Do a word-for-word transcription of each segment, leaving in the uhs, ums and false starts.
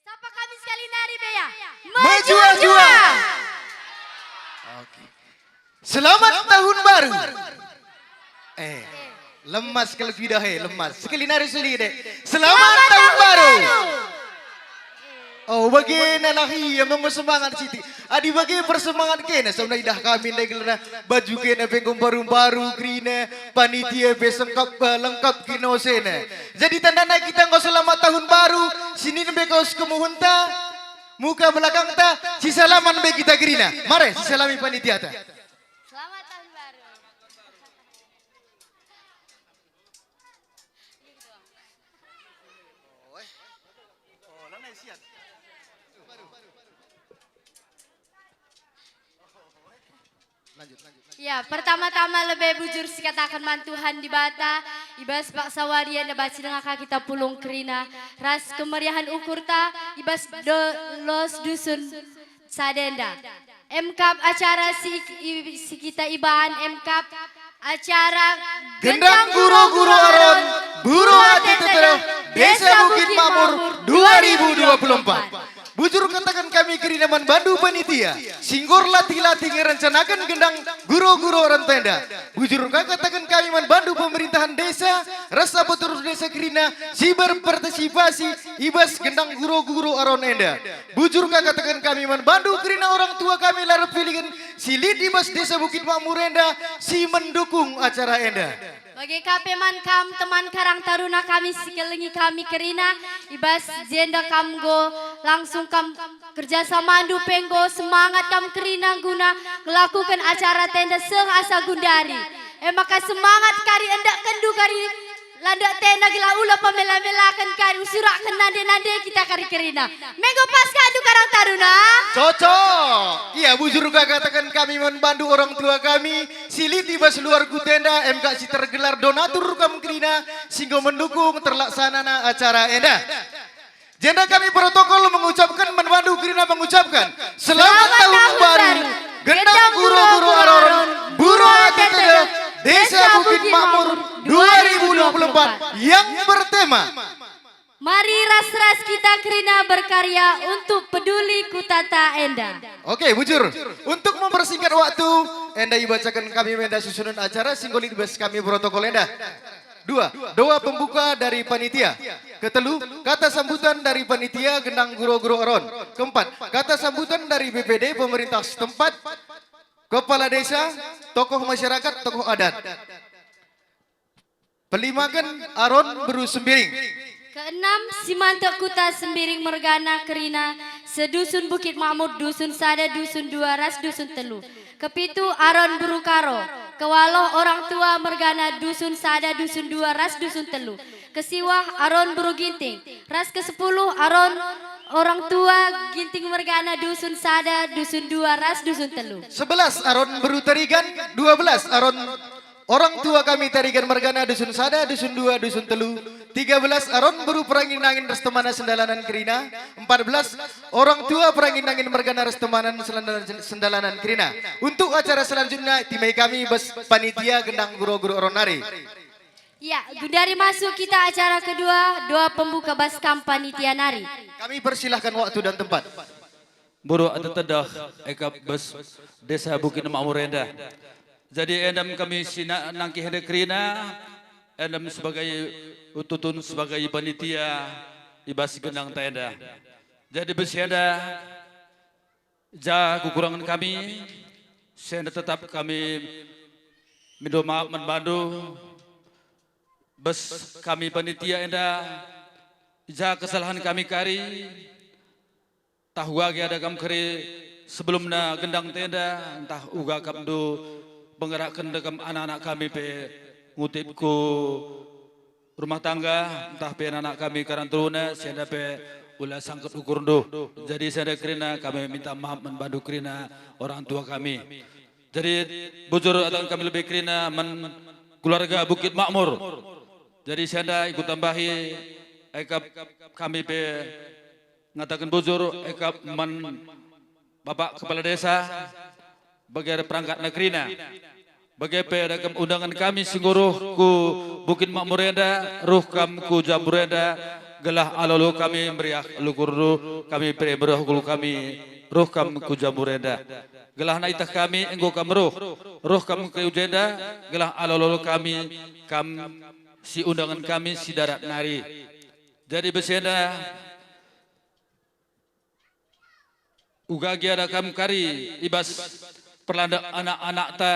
Sapa kami sekali nari, Bea? Mejuah-juah. Oke. Selamat Tahun Baru. Eh, lemas kalau tidak, eh, lemas. Sekali nari suli deh. Selamat Tahun Baru. Oh, bagena lah, ia menggo semangat siti. Adi bage persemangat kena, sabena idah kami ndai gelarna baju kena pe enggo mbaru-mbaru kerina, panitia pe sengkap, eh, lengkap kena osena. Jadi tandana kita enggo selamat tahun baru, sinin be kos kemuhenta, muka belakangta, sisalaman be kita kerina. Mare, sisalami panitiata. Selamat tahun baru. Ya, pertama-tama lebe bujur sikataken man Tuhan Dibata, i bas paksa wari enda banci denga ka kita pulung kerina, ras kemeriahen ukurta, i bas do-, los dusun sada enda. Emkap acara si, i, si kita ibahan, emkap acara Gendang Guro-guro Aron, Buru Ate Teteh, Desa Bukit Makmur, dua ribu dua puluh empat. Bujur kataken kami kerina man bandu panitia, si enggo erlatih-latih ngerencanaken gendang guro-guro aron enda. Bujur ka kataken kami man bandu pemerintahan desa, ras apotus desa kerina, si berpartisipasi i bas gendang guro-guro aron enda. Bujur ka kataken kami man bandu kerina orang tua kami la erpilihen si lit i bas Desa Bukit Makmur enda, si mendukung acara enda. Bage ka pe man kam teman Karang Taruna kami si kelengi kami kerina, i bas jenda kam enggo langsung kam kerja samandu pe enggo semangat kam kerina guna ngelakuken acara enda seh asa gundari. E maka semangat kari, endekkenndu kari, landek tenda gelah ula pemela-melaken kari, usurakken nande-nande kita kari kerina. Menggo pas ka ndu Karang Taruna? Cocok. Ia bujur ka kataken kami man bandu orang tua kami, si lit i bas luar kuta enda, emkap si tergelar donatur kam kerina, si enggo mendukung terlaksanana acara enda. Jenda kami protokol mengucapkan man bandu kerina mengucapkan, Selamat Tahun Baru, Gendang Guro-guro Aron, Buru Ate Teteh, Desa Bukit Makmur, dua ribu dua puluh empat, yang bertema. Mari ras-ras kita kerina berkarya untuk peduli kutata enda. Oke, bujur. Untuk mempersingkat waktu, enda ibacaken kami enda susunen acara si enggo lit i bas kami protokol enda. Dua, doa pembuka dari panitia. Ketelu, kata sambutan dari panitia gendang guro-guro aron. Keempat, kata sambutan dari B P D pemerintah setempat, kepala desa, tokoh masyarakat, tokoh adat. Pelimaken Aron beru Sembiring. Keenam, si mantuk kuta Sembiring mergana kerina sedusun Bukit Makmur, dusun sada, dusun dua, ras dusun telu. Kepitu, Aron beru Karo. Kewaloh, orang tua mergana dusun sada, dusun dua, ras dusun telu. Kesiwah, Aron beru Ginting. Ras kesepuluh, Aron orang tua Ginting mergana dusun sada, dusun dua, ras dusun telu. Sebelas, Aron beru Tarigan. Dua belas, Aron orang tua kami Tarigan mergana dusun sada, dusun dua, dusun telu. Tiga belas, Aron beru Perangin Angin ras temana sendalanan kerina. Empat belas, orang tua Perangin Angin mergana ras temana sendalanan, sendalanan kerina. Untuk acara selanjutnya, timai kami bas panitia gendang guru-guru Aron nari. Ya, gundari masuk kita acara kedua, doa pembuka bas kam panitia nari. Kami persilahkan waktu dan tempat. Boru ate tedeh, e kap bas Desa Bukit Makmur enda. Jadi enda me kami si na-, nangkih enda kerina, enda me sebagai ututun sebagai panitia i bas gendang ta enda. Jadi bas enda, ja kekurangen kami, si enda tetap kami mindo maaf man bandu, bas kami panitia enda, ja kesalahan kami kari, ntah uga adi ada kam kari sebelumna gendang ta enda, ntah uga kam ndu penggerakenndu kam anak-anak kami pe ngutip ku rumah tangga, ntah pe anak-anak kami karanturuna, si enda pe ula sangkut ukurndu. Jadi si enda kerina kami minta maaf man bandu kerina orang tua kami. Jadi bujur ataken kami lebe kerina man keluarga Bukit Makmur. Jadi si enda ikutambahi, e kap kami pe ngataken bujur, e kap man Bapak Kepala Desa, bage perangkatna kerina. Bage pe adi kam undangen kami si enggo reh ku Bukit Makmur enda, reh kam ku Jambur enda, gelah alu-alu kami meriah lukurndu, kami pe meriah ukur kami, reh kam ku Jambur enda. Gelahna iteh kami enggo kam reh, reh kam ku jenda, gelah alu-alu kami, kam si undangen kami si darat nari. Jadi bas enda, uga gia adi kam kari i bas perlanda anak-anakta,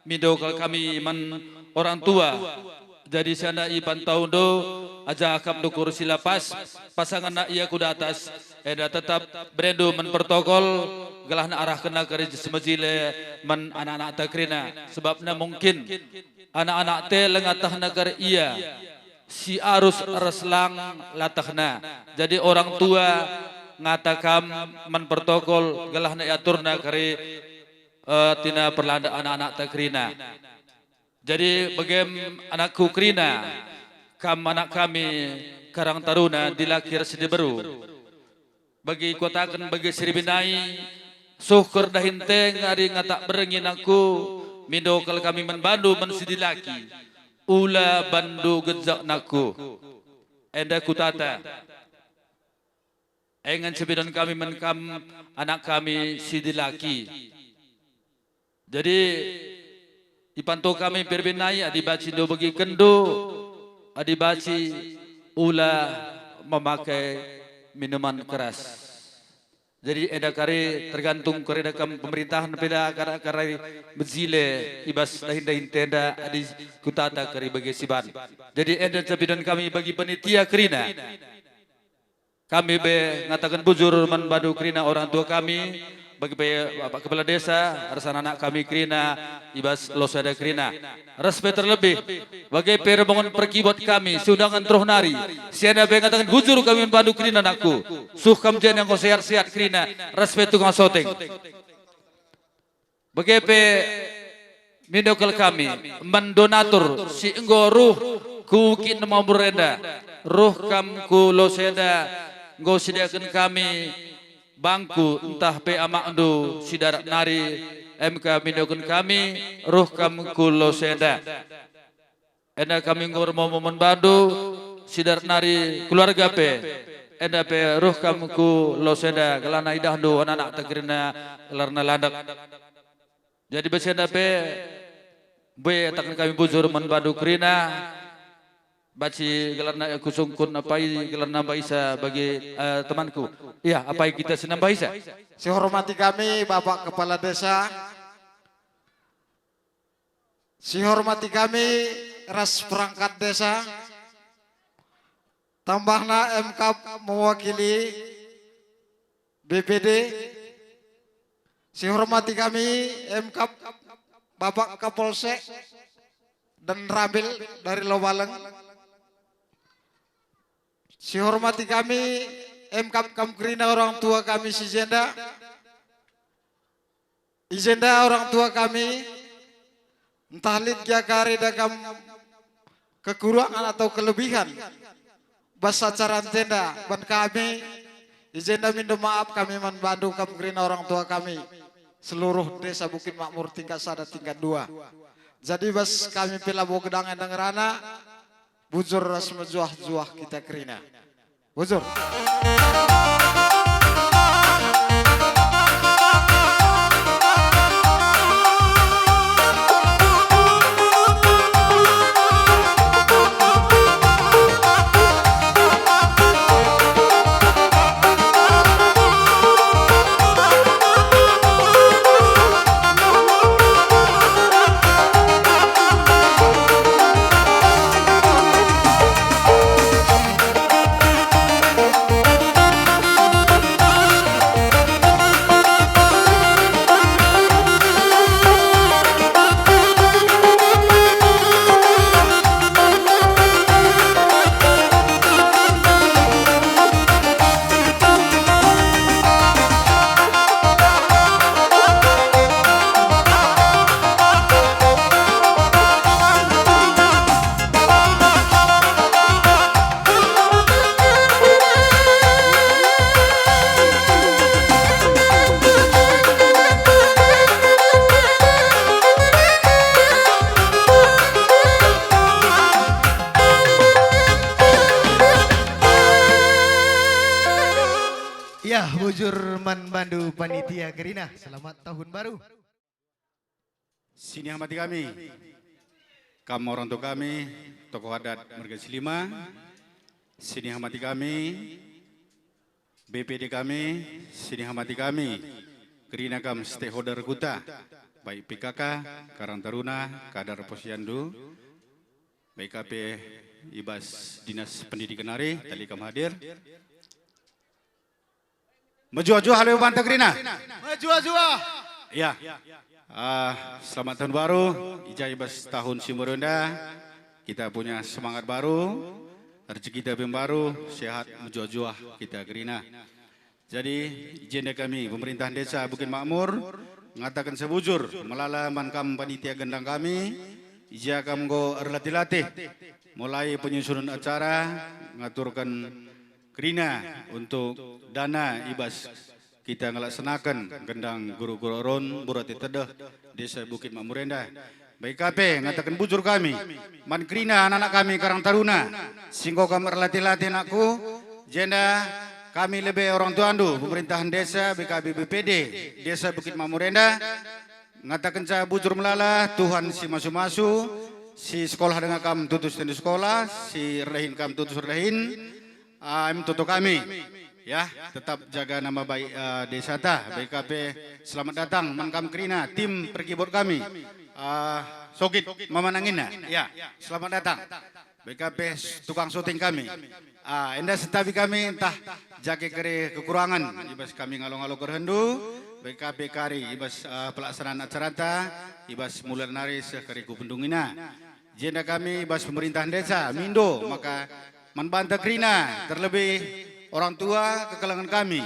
mindo kal kami man orang tua. Jadi si enda ipantaundu, aja akapndu kursi la pas, pasangenna ia ku datas, enda tetap berendu man protokol, gelahna arahkenna kari si mejile man anak-anakta kerina. Sebabna mungkin anak-anakta langa tehna kari ia, si arus erselang la tehna. Jadi orang tua ngata kam man protokol gelahna iaturna kari, eh, tina perlanda anak-anakta kerina. Jadi bage me anakku kerina, kam anak kami Karang Taruna dilaki ras diberu. Bagi kukataken bagi si erbahan nai, seh kal dahinta ngari ngatak berngi anakku, mindo kal kami man bandu man si dilaki. Ula bandu gejek anakku. Enda kutata. E ngenca bidon kami man kam anak kami si dilaki. Jadi, ipanto kami pe erbahan nai, adi banci ndu begikenndu, adi banci ula memakai minuman keras. Jadi, enda kari tergantung kerina kam pemerintahan pe la kada kari mejile i bas dahin-dahinta enda adi kutata kari bage si ban. Jadi, enda ngenca bidon kami bagi panitia kerina. Kami pe ngataken bujur man bandu kerina orang tua kami, bagi pe Bapak Kepala Desa, ras anak-anak kami kerina, i bas Losenda kerina. Ras pe terlebih, bage pe rombongan perkibot kami, si undangen tereh nari, si enda pe ngataken bujur kami man bandu kerina anakku. Seh kam jenda enggo sehat-sehat kerina, ras pe tukang syuting. Bage pe mindo kal kami, man donatur si enggo reh ku Bukit Makmur enda, reh kam ku Losenda, enggo sediaken kami bangku ntah pe amakndu si darat nari, e me ka mindoken kami, reh kam ku Losenda. Enda kami enggo ermomo man bandu, si darat nari keluarga pe. Enda pe reh kam ku Losenda, gelahna idahndu anak-anak ta kerina gelarna landek. Jadi bas enda pe, mbue ataken kami bujur man bandu kerina, banci gelarna kusungkun apai gelarna mbaisa bagi, eh, temanku. Iya, apai kita senam mbaisa. Sihormati kami Bapak Kepala Desa. Sihormati kami ras perangkat desa, tambahna Emkab mewakili B P D. Sihormati kami Emkab Bapak Kapolsek Danrambil dari Lobaleng. Sihormati kami Emkab, kam kerina orang tua kami si jenda. I jenda orang tua kami, ntah lit gia kari da kam kekurangan atau kelebihan bas acara ntenda ban kami, i jenda mindo maaf kami man bandu kam kerina orang tua kami seluruh Desa Bukit Makmur tingkat sada, tingkat dua. Jadi bas kami pe labo gedang enda ngerana, bujur ras mejuah-juah kita kerina. Bujur. Ya, bujur man bandu panitia kerina. Selamat tahun baru. Sini hamati kami, kam orang tua kami, tokoh adat Marga Silima. Sini hamati kami, B P D kami, sini hamati kami, kerina kam stakeholder kuta, baik P K K, Karang Taruna, kadar posyandu, baik kape i bas Dinas Pendidikan nari, tali kam hadir. Mejuah-juah lebe banta kerina. Mejuah-juah. Ya. Ah, selamat tahun baru. I ja i bas tahun si baru enda, kita punya semangat baru, rezeki kita pun baru, sehat, mejuah-juah kita kerina. Jadi, i jenda kami, pemerintahan Desa Bukit Makmur, ngataken sebujur, melala man kam panitia gendang kami, i ja kam enggo erlatih-latih, mulai penyusunan acara, ngaturken kerina untuk dana i bas kita ngelaksanaken gendang guru-guru ron, Burati Tedeh, Desa Bukit Makmur enda. Baik kape ngataken bujur kami, man kerina anak-anak kami Karang Taruna, si enggo kam erlatih-latih anakku, jenda kami lebe orang tuandu, pemerintahan desa, B K B B P D, Desa Bukit Makmur enda, ngatakenca bujur melala, Tuhan si masu-masu, si sekolah denga kam tutus tendu sekolah, si erdahin kam tutus erdahin, ah, em toto kami. Ya, tetap jaga nama baik, eh, desa ta. Baik kape, selamat datang man kam kerina, tim perkibot kami. Ah, Sogit Mamanangina. Ya, selamat datang. Baik kape, tukang syuting kami. Ah, enda sentabi kami ntah jage kari kekurangan i bas kami ngalo-ngalo kerhendu, baik kape kari i bas, eh, pelaksanaan acaranta, i bas mulai nari seh kari ku pendungina. Jenda kami i bas pemerintahan desa mindo maka man banta kerina, terlebih orang tua kekelengen kami.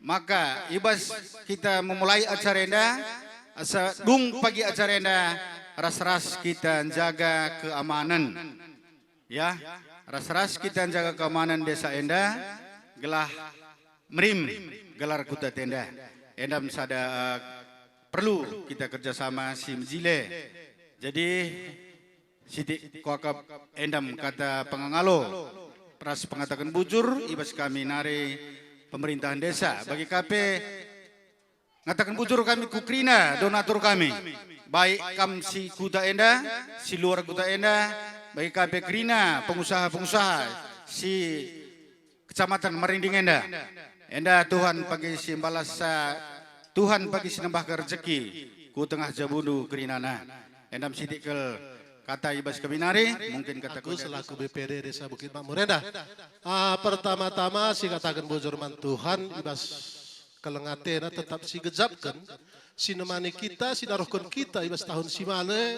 Maka i bas kita memulai acara enda, asa dung pagi acara enda, ras-ras kita njaga keamanan. Ya, ras-ras kita njaga keamanan desa enda, gelah merim gelar kuta enda. Enda me sada, eh, perlu kita kerjasama si mejile. Jadi, sitik kuakap endam kata pengangalo ras pengataken bujur i bas kami nari pemerintahan desa. Bagi kape ngataken bujur kami ku kerina donatur kami, baik kam si kuta enda, si luar kuta enda, bagi kape kerina pengusaha-pengusaha si Kecamatan Marinding enda. Enda Tuhan pagi si mbalas, eh, Tuhan pagi si nambahken rejeki ku tengah jabundu kerinana. Enda me sitik kal Kata i bas kami nari, mungkin kata aku selaku B P D Desa Bukit Makmur enda. Ah, pertama-tama sikataken bujur man Tuhan i bas keleng atena tetap sigejapken, sinemani kita, sinaruhken kita i bas tahun si male,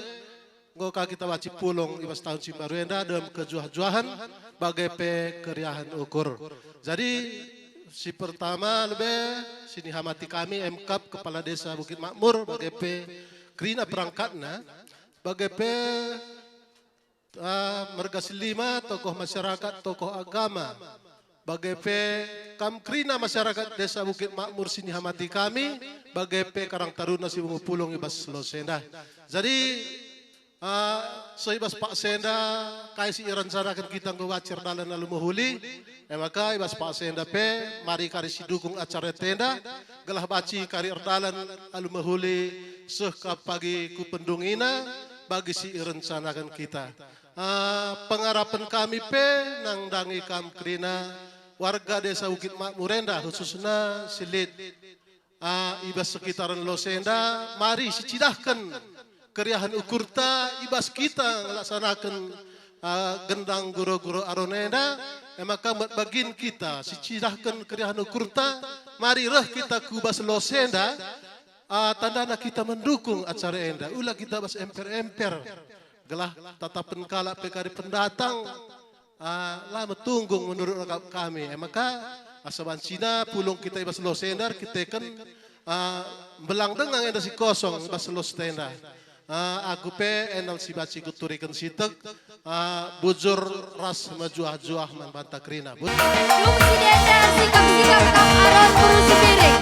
enggo ka kita banci pulung i bas tahun si mbaru enda dem kejuah-juahen, bage pe keriahen ukur. Jadi, si pertama lebe sinihamati kami Emkap Kepala Desa Bukit Makmur, bage pe kerina perangkatna, bage pe ah, merga si lima, tokoh masyarakat, tokoh agama, bage pe kam kerina masyarakat Desa Bukit Makmur sinihamati kami, bage pe Karang Taruna si enggo pulung i bas lose enda. Jadi, ah, seh i bas paksa enda, kai si irencanaken kita enggo banci erdalan alu mehuli, e maka i bas paksa enda pe mari kari sidukung acara enda, gelah banci kari erdalan alu mehuli seh ka pagi ku pendungina bagi si irencanaken kita. Ah, pengarapen kami pe nandangi kam kerina warga Desa Bukit Makmur enda, khususna si lit, ah, i bas sekitaran lose enda, mari sicidahken keriahen ukurta i bas kita ngelaksanaken, ah, gendang guro-guro Aron enda, e maka met bagin kita sicidahken keriahen ukurta, mari reh kita ku bas lose enda, ah, tandana kita mendukung acara enda, ula kita bas emper-emper. Gelah tatapen kalak pe kari pendatang, ah, la metunggung menurut ragap kami. E maka, asa bancina pulung kita i bas lose enda erkiteken, ah, mbelang denga enda si kosong i bas lose enda. Ah, aku pe enda si banci kuturiken sitik, ah, bujur ras mejuah-juah man banta kerina. Bujur. Dung si enda sikap-sikap kam Aron Guru Sipiring.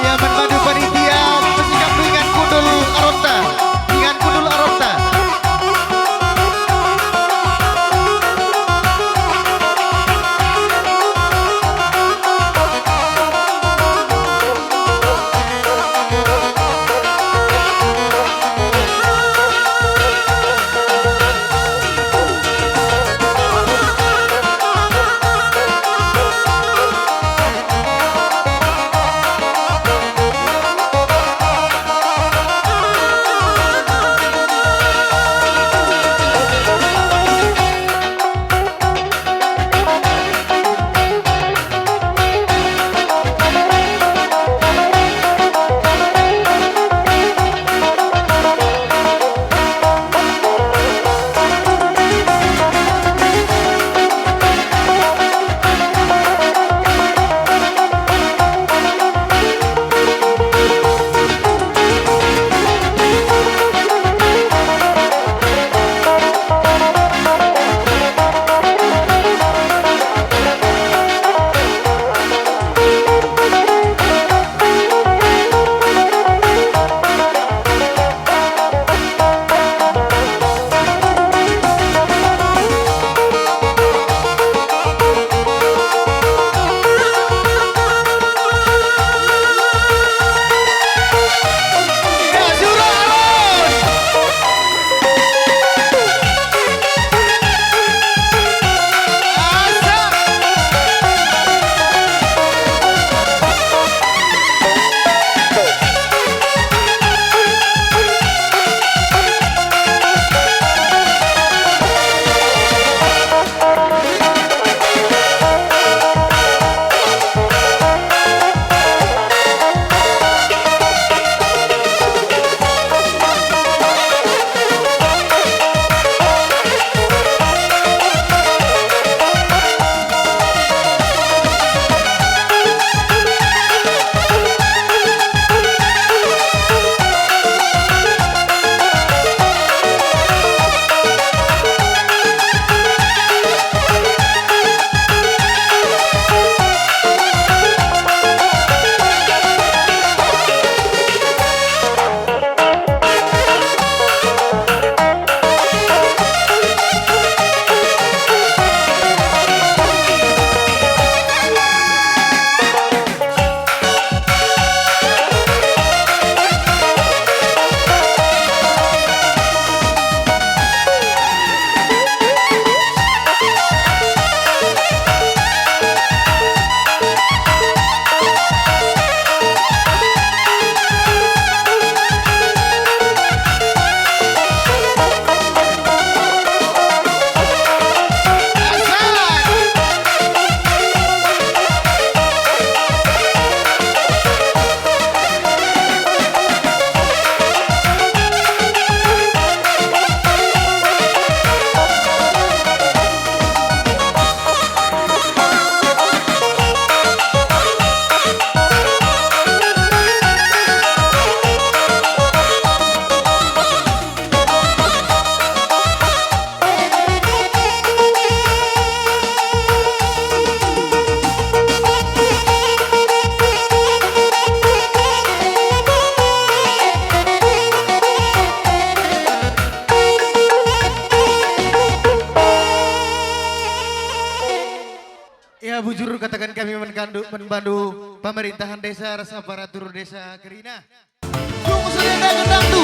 Ia man bandu panitia, pesikap ringan Ya, bujur kataken kami man kandu, man bandu pemerintahan desa ras aparatur desa kerina. Dung saja enda gendangtu.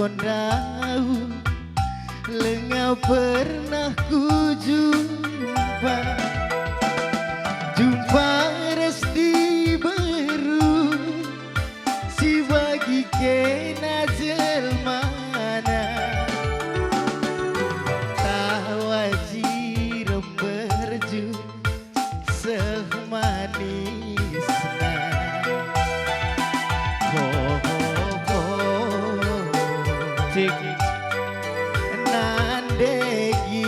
Ndau, lenga pernah kujumpa, jumpa ras diberu, si bagi kena jelmana, tawa jirem berju seh manisna. Ho, ho, ho. Cik. Nandegi.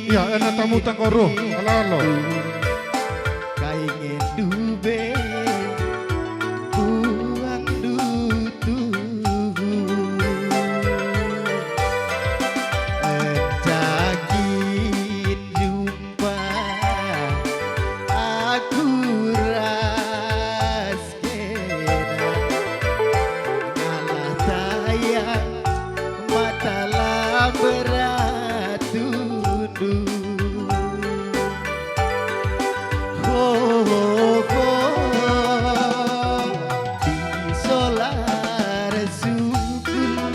Ya, ena tamu tangkoro, alalo. Kai ngendu be, buangndu tuhu. Enca kin jumpa aku ras kena, ngalah tayang mata la berat tundu. Ho, ho, ho, di solar sukul,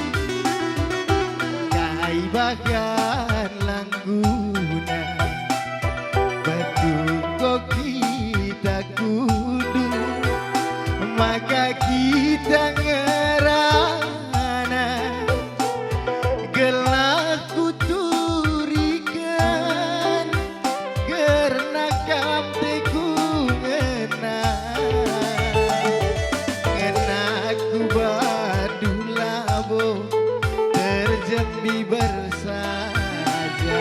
kai bahan lang guna. Betul ko kita kudu, maka kita ngerana. Gelah kuturiken, kerna kam teku ngena. Ngena ku bandu labo terjembi ber saja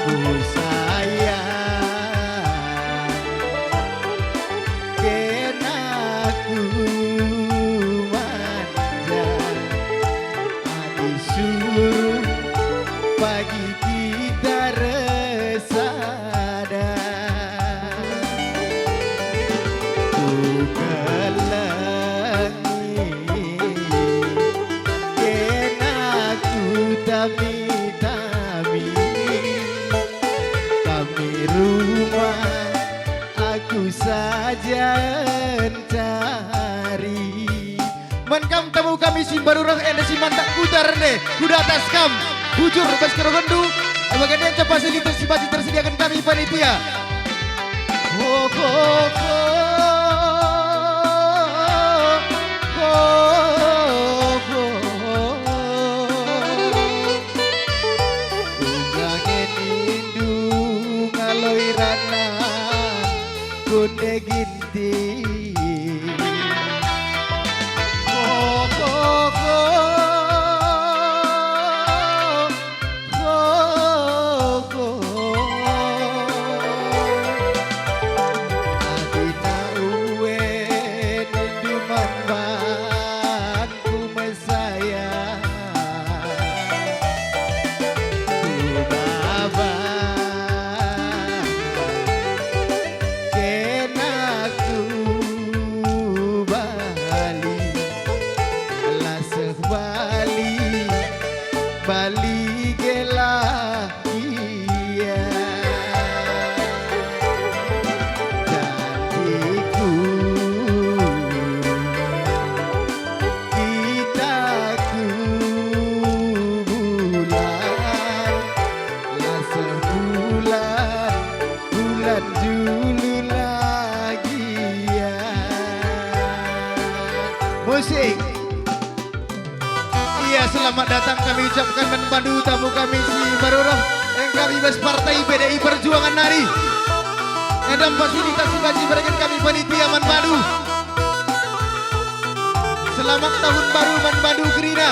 ku sayang, kena ku manja, adi suruh pagi kita ersada. Kukelengi, kena kutami-tami, kami rumah aku saja encari. Man kam tamu kami si mbaru reh enda si mantak kuda rende, kuda atas kam, bujur bas kerehenndu, bagenda fasilitas si banci tersediaken kami panitia. Ho, ho, ho, ho, ho, ho. Undangen indu ngaloi rana kunde ginting. Ho, ho, ho. Ho, ho. Adina ue nindu man bangku mesaya. Ku baba kena ku bali. La seh bali, bali gelah ia. Janjiku, kita ku bulan, la seh bulan, bulan Juli lagi ia. Musik. Iya, selamat datang kami ucapkan man bandu tamu kami si mbaru reh, engkami bas partai P D I Perjuangan nari. Enda fasilitas si banci ibereken kami panitia man bandu. Selamat tahun baru man bandu kerina.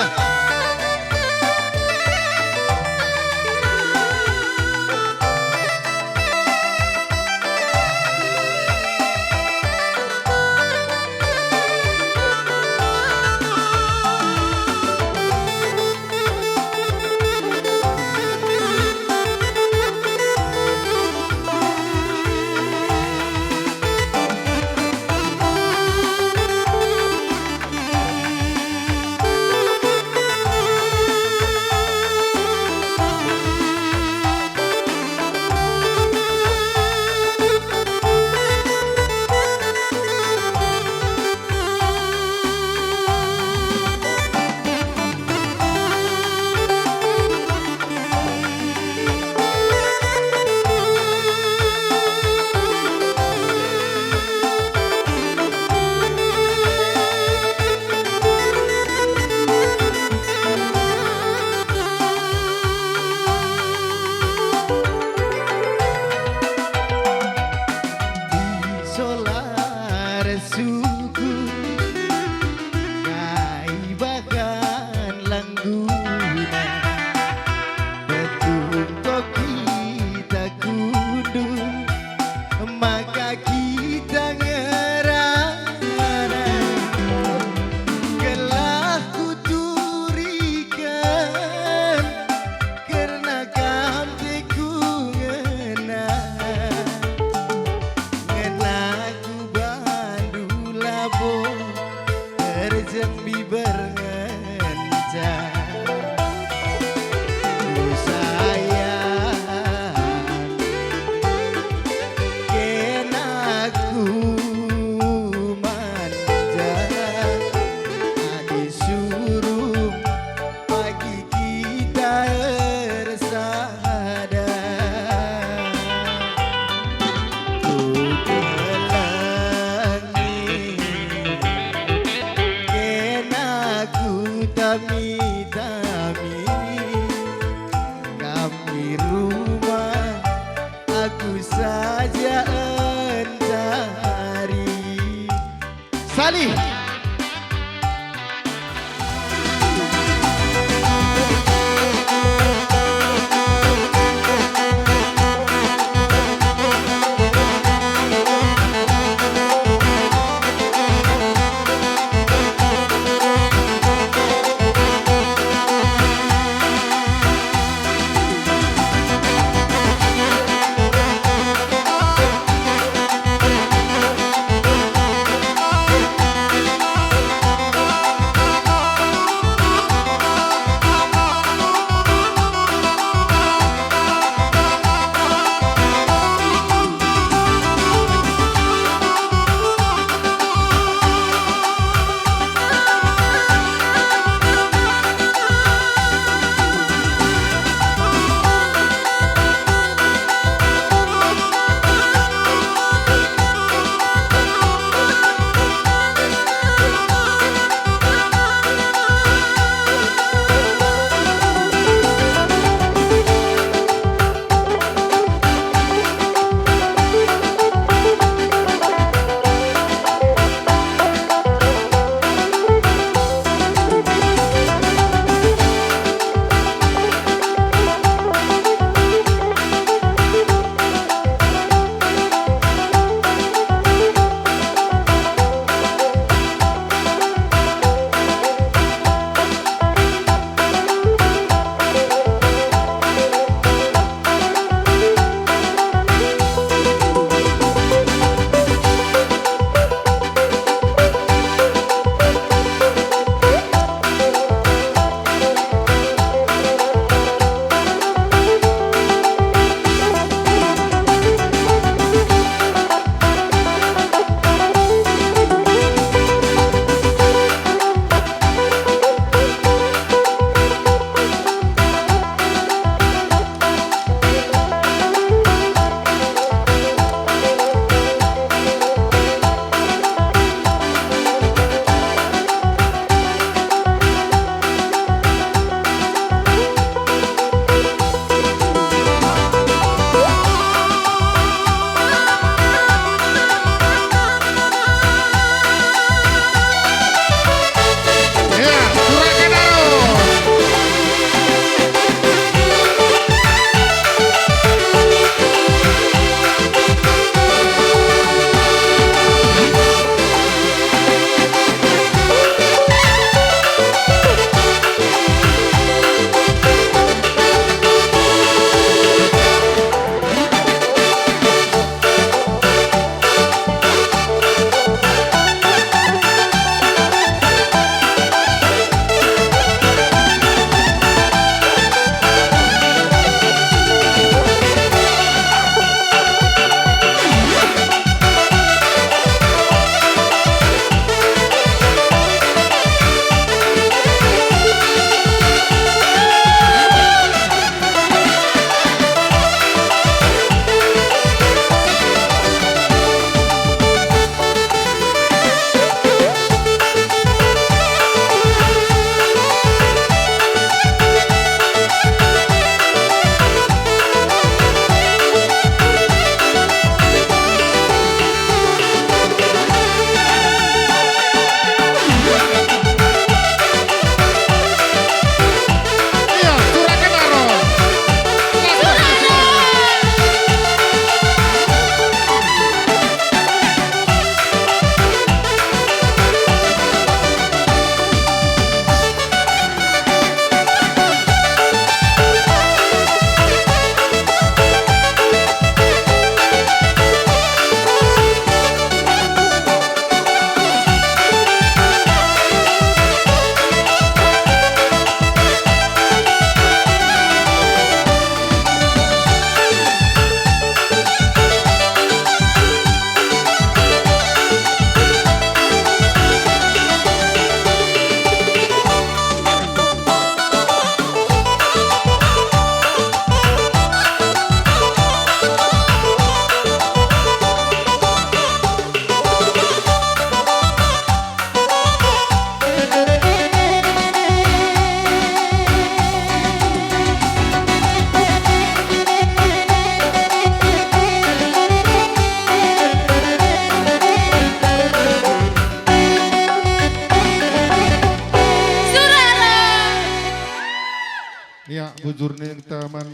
Ya, bujur ningta man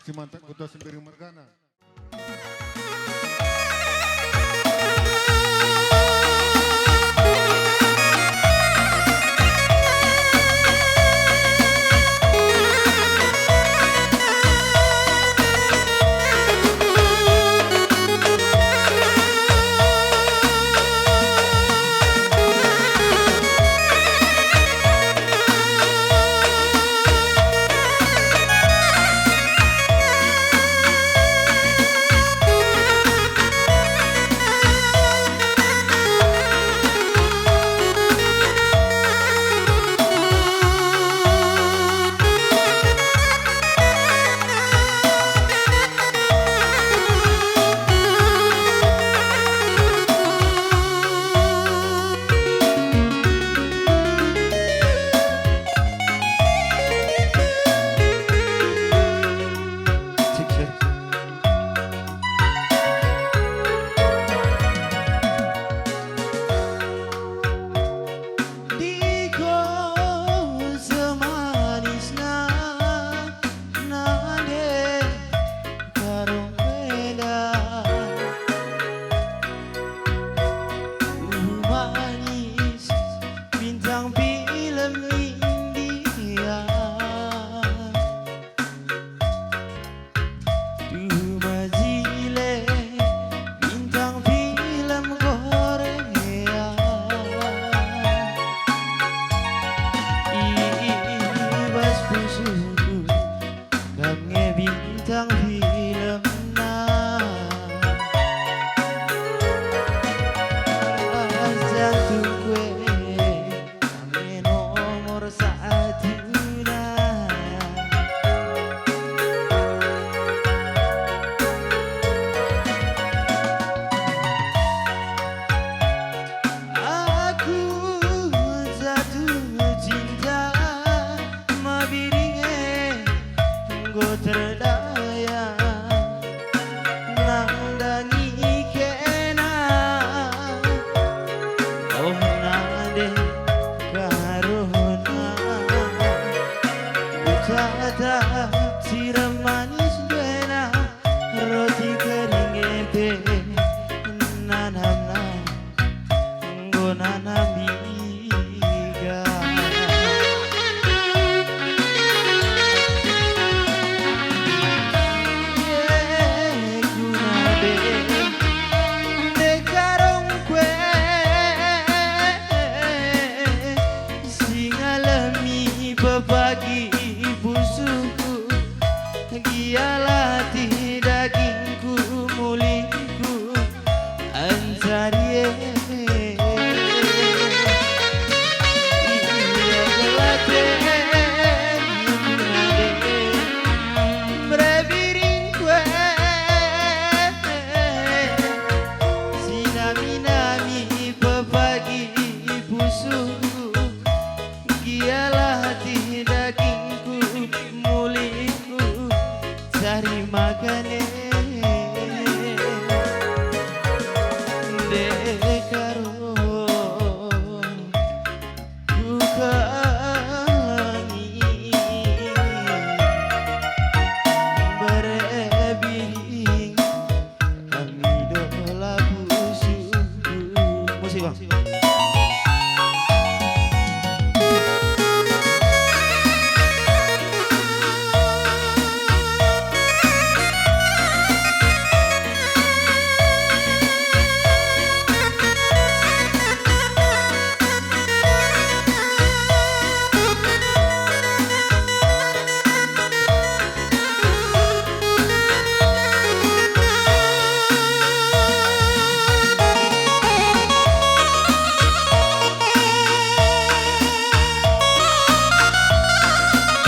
si mantak Kuta Sembiring mergana. Diko semanisna nande karung enda. Uh, manis bintang film India. Tuh mejile bintang film Korea. I bas pusuhku kam nge bintang filmna. Bas jantungku e. Kami nomor satuna. Aku jatuh cinta, mabiring e enggo terdaya. Nandangi kena, oh nande karona. Utata sirem manis ndena, roti kering e pe nanamna. Enggo nanam biga. Eh, guna de, de karung kue, si ngalemi pepagi pusuhku, gia latih dagingku, mulihku, Ancarie. Ia gelaten nade mrebiring kue, sinami-nami pepagi pusuhku, gia latih dagingku, mulihku, cari makan e. Ndekah kukelengi, mberebiring kami dola pusuhku. Musik, Bang.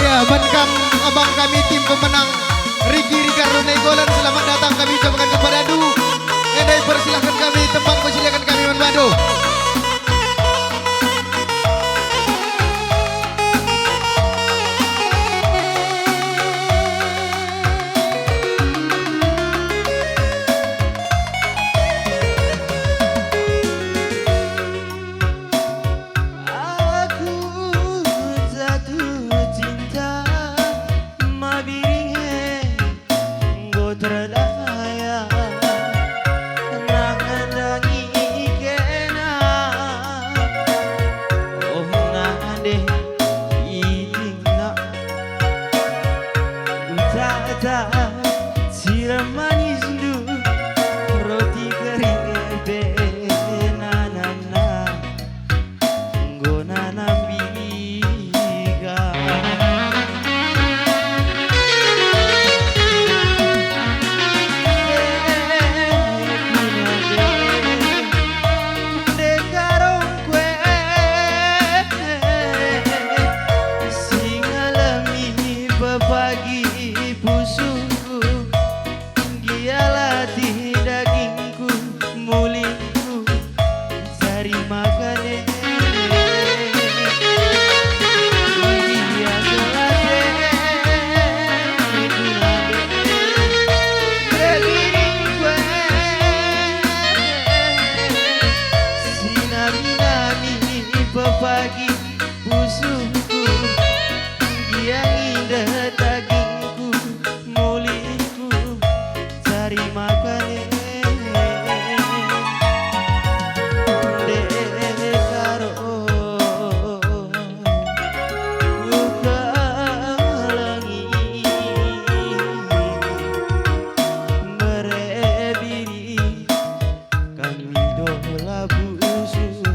Ya, man kam abang kami tim pemenang, Riki Ricardo Nainggolan, selamat datang kami ucapkan kepada Du. Enda ipersilahkan kami tempat, persilakan kami man bandu. Aku jatuh cinta, Suku, gia indah dagingku, mulihku, cari makanen. Ndekaro uga langi mere biri. Kami dola busuhku.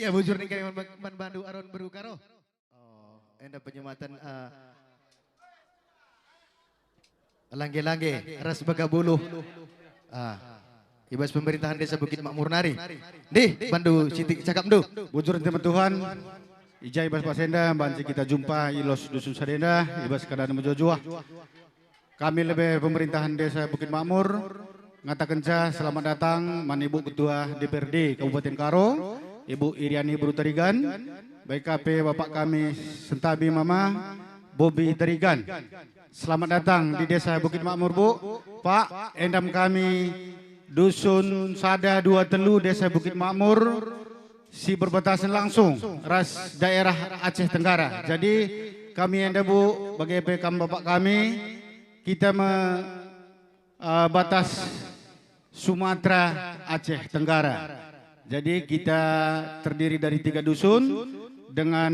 Ya, bujur ning kami man, man bandu Aron Beru Karo. Oh, enda penyematan, eh, langge-langge ras bagabuluh. Ah, i bas pemerintahan Desa Bukit Makmur nari. Dih, bandu sitik cakapndu. Bujur teman Tuhan, i ja i bas bas enda banci kita jumpa i los dusun sada enda, i bas keadaan mejuah-juah. Kami lebe pemerintahan Desa Bukit Makmur ngatakenca selamat datang man Ibu Ketua D P R D Kabupaten Karo, Ibu Iriani Beru Tarigan, bage pe Bapak kami sentabi Mama Bobi Tarigan. Selamat datang di Desa Bukit Makmur, Bu. Pak, endam kami dusun sada, dua, telu Desa Bukit Makmur si berbatasan langsung ras daerah Aceh Tenggara. Jadi kami enda, Bu, bage pe kam Bapak kami, kita me, eh, batas Sumatera Aceh Tenggara. Jadi kita terdiri dari tiga dusun dengan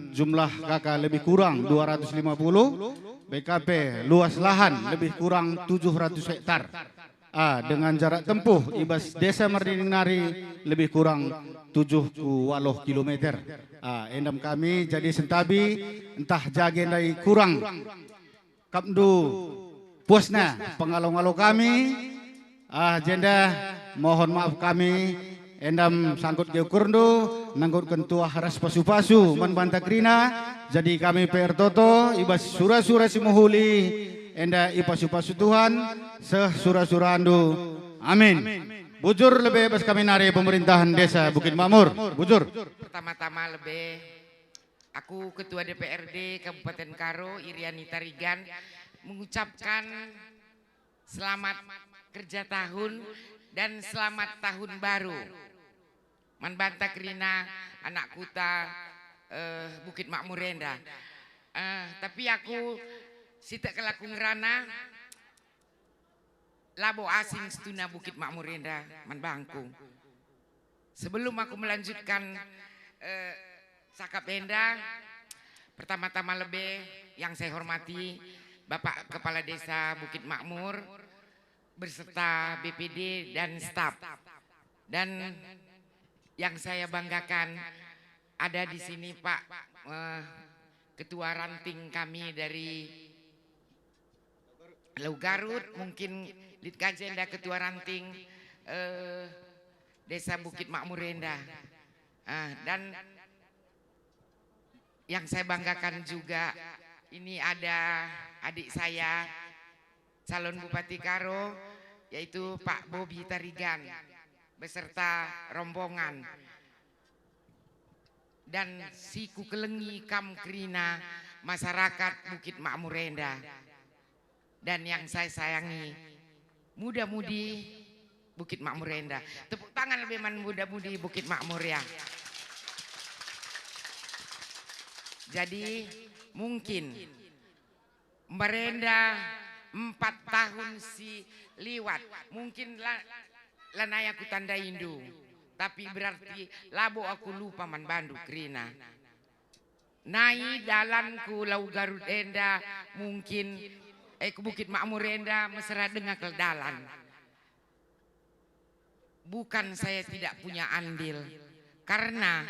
jumlah K K lebih kurang dua ratus lima puluh, B K P luas lahan lebih kurang tujuh ratus hektar. Ah, dengan jarak tempuh i bas Desa Merdinding nari lebih kurang tujuh ku waluh kilometer. Ah, endam kami jadi sentabi, ntah jage ndai kurang kapndu puasna pengalo-ngalo kami. Ah, jenda mohon maaf kami, endam sangkut ge ukurndu, nangkutken tuah ras pasu-pasu man banta kerina. Jadi kami pe ertoto i bas sura-sura si mehuli, enda ipasu-pasu Tuhan seh sura-surandu. Amin. Bujur lebe bas kami nari pemerintahan Desa Bukit Makmur. Bujur. Pertama-tama lebe, aku Ketua D P R D Kabupaten Karo, Iriani Tarigan, mengucapkan selamat kerja tahun dan selamat tahun baru man banta kerina anak kuta, eh, Bukit Makmur enda. Eh, tapi aku sitik kal aku ngerana, labo asing situhuna Bukit Makmur enda man bangku. Sebelum aku melanjutkan, eh, cakap enda, pertama-tama lebe yang saya hormati Bapak Kepala Desa Bukit Makmur beserta B P D dan staf. Dan yang saya banggakan ada di sini Pak, eh, Ketua Ranting kami dari Lau Garut, mungkin lit ka jenda Ketua Ranting, eh, Desa Bukit Makmur enda. Ah, dan yang saya banggakan juga, ini ada adik saya, calon Bupati Karo, yaitu Pak Bobi Tarigan beserta rombongan. Dan si kukelengi kam kerina masyarakat Bukit Makmur enda. Dan yang saya sayangi, muda-mudi Bukit Makmur enda. Tepuk tangan lebe man muda-mudi Bukit Makmur, ya. Jadi, mungkin mbarenda empat tahun si liwat, mungkin la-, lanai aku tandaindu, tapi berarti labo aku lupa man bandu kerina. Nai dalanku Lau Garut enda, mungkin, eh, ku Bukit Makmur enda mesera denga kal dalan. Bukan saya tidak punya andil, karena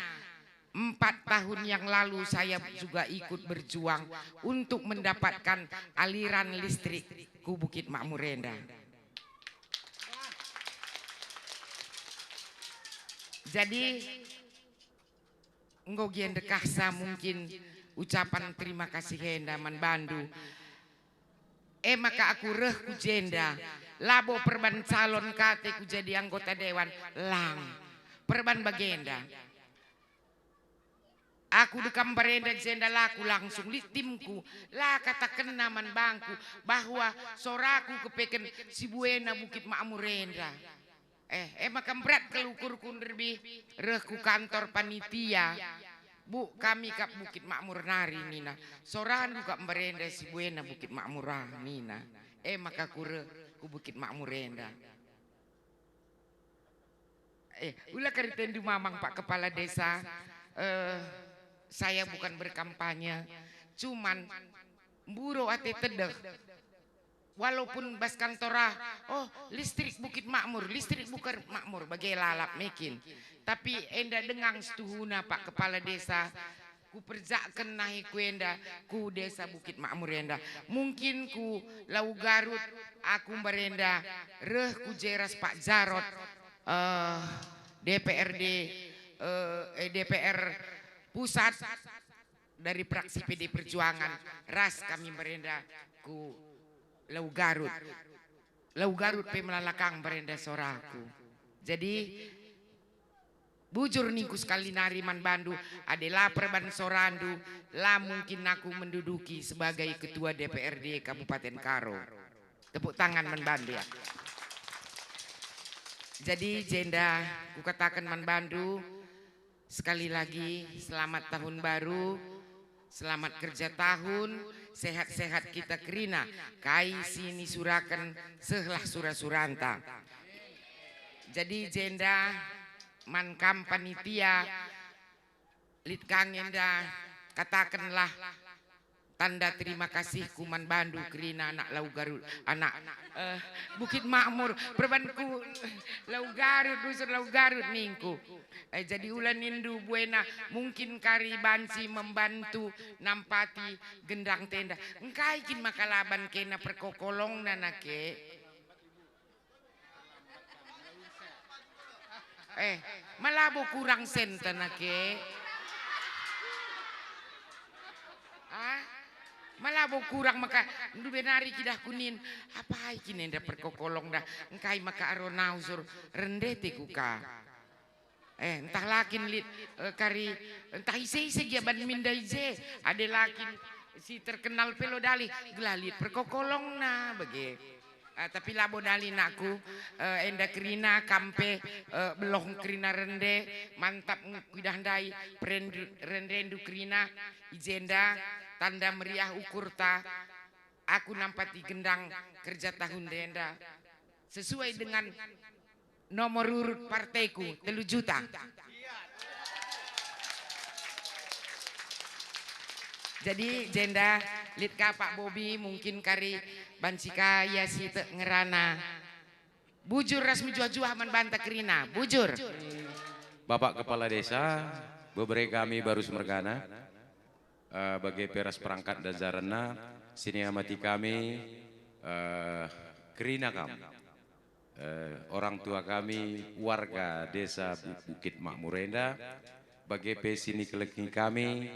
empat tahun yang lalu saya juga ikut berjuang untuk mendapatkan aliran listrik ku Bukit Makmur enda. Jadi, enggo gia ndekahsa mungkin ucapan terima kasih enda man bandu. E maka aku reh ku jenda, labo perban calon kate ku jadi anggota dewan, lang. Perban bagenda. Aku dekam mbarenda jenda la ku langsung lit timku, la katakenna man bangku bahwa soraku kepeken si buena Bukit Makmur enda. Eh, e maka mberat kal ukurku nderbih reh ku kantor panitia. Bu, kami kap Bukit Makmur nari nina. Sorandu kap mbarenda si buena Bukit Makmur ah nina. E maka kureh ku Bukit Makmur enda. Eh, ula kari tendu mamang Pak Kepala Desa. Eh, saya bukan berkampanye, cuman mburo ate tedeh. Walaupun bas kantor ah, oh, listrik Bukit Makmur, listrik Bukit Makmur, bage lalap mekin. Tapi enda dengang setuhuna Pak Kepala Desa, kuperjakken nahe ku enda, ku Desa Bukit Makmur enda. Mungkin ku Lau Garut, aku mbarenda reh ku je ras Pak Jarot, eh, D P R D, eh, eh, D P R Pusat dari fraksi P D Perjuangan, ras kami mbarenda ku Lau Garut. Lau Garut pe melala kang mbarenda soraku. Jadi, bujur ningku sekali nari man bandu, adi la perban sorandu, la mungkin aku menduduki sebagai Ketua D P R D Kabupaten Karo. Tepuk tangan man bandu, ya. Jadi, jenda kukataken man bandu, sekali lagi, selamat tahun baru, selamat kerja tahun, sehat-sehat kita kerina, kai si nisuraken sehlah sura-suranta. Jadi, jenda man kam panitia, lit kang enda, katakenlah tanda terima kasihku man bandu kerina anak Lau Garut, anak, eh, Bukit Makmur, perbanku Lau Garut, dusun Lau Garut ningku. Eh, jadi ula nindu buena mungkin kari banci membantu nampati gendang tenda. Engkai kin maka laban kena perkokolongna nake? Eh, malabo kurang senten ake? Ah? Malabo kurang maka ndu benari kidah kunin, apai kin enda perkokolong dah, engkai maka aro nausur rendete kuka. Eh, ntah lakin lit, eh, kari, ntah ise-ise gia ban minda i je, ade lakin si terkenal pe lo dali, gelah lit perkokolongna bage. Ah, tapi labo dali nakku, eh, enda kerina kam pe, eh, beloh kerina rende, mantap nge kuidah ndai, perendu-, rendendu kerina, i jenda tanda meriah ukurta, aku nampati gendang kerja tahun enda sesuai dengan nomor urut parteku, telu juta. Jadi, jenda lit ka Pak Bobi, mungkin kari banci ka ia si tek ngerana. Bujur ras mejuah-juah man banta kerina, bujur. Bapak Kepala Desa, bebere kami baru semergana, eh, bage pe ras perangkat dan jaranna, sini amati kami, eh, kerina kam. Eh, orang tua kami, warga Desa Bu-, Bukit Makmur enda, bage pe sini keleki kami,